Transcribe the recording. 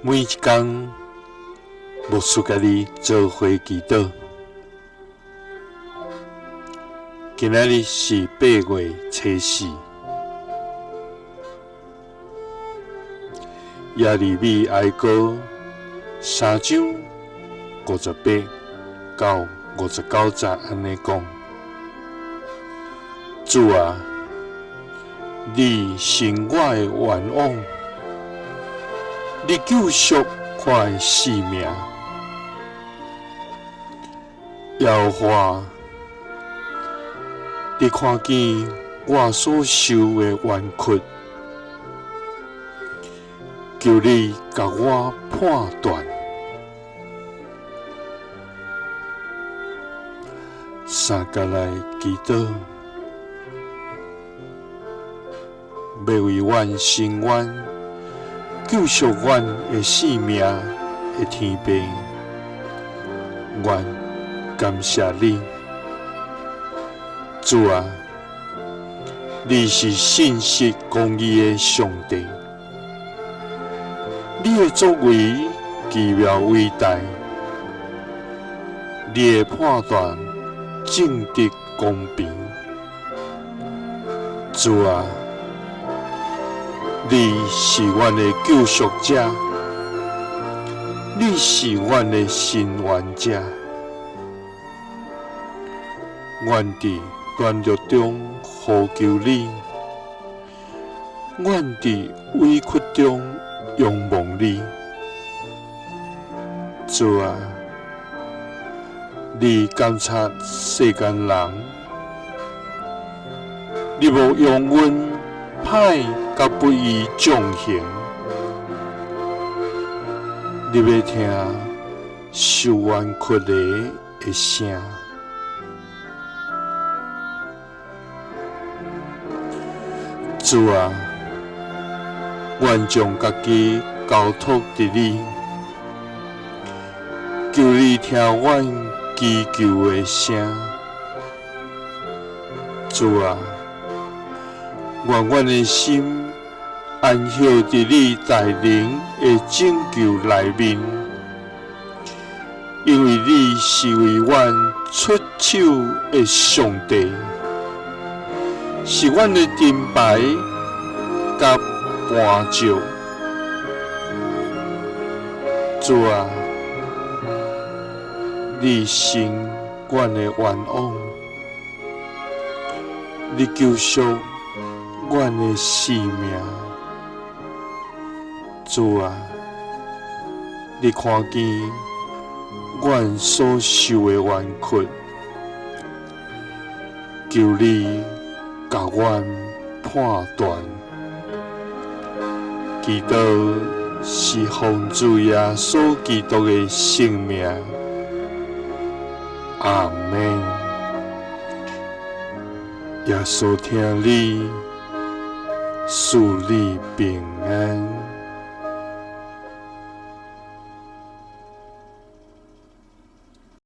每一工，牧師佮你做伙祈禱。今仔日是8月初四，耶利米哀歌三章58到59節按呢講：主啊，你是我的冤枉，你救贖我的性命。耶和華，你看見我所受的冤屈，求你共我判斷。相共來祈禱，欲為阮伸冤，救贖阮的性命的天父，阮感謝你，主啊，你是信實公義的上帝，你的作為奇妙偉大，你的判斷正直公平。主啊，你是阮的救贖者，你是阮的伸冤者。阮佇軟弱中呼求你，阮佇委屈中仰望你。主啊，你監察世間人，你無容忍歹佮不義縱行，你欲聽受冤屈的的聲。主啊，阮將家己交託佇你，求你聽阮祈求的聲。主啊，願阮的心安歇佇你大能的拯救內面，因為你是為阮出手的上帝，是阮的盾牌佮磐石。主啊，你伸阮的冤枉，你救贖阮的性命。主啊，你看見阮所受的冤屈，求你共阮判斷。祈禱是奉主耶穌基督的聖名。阿們。耶穌疼你，賜你平安。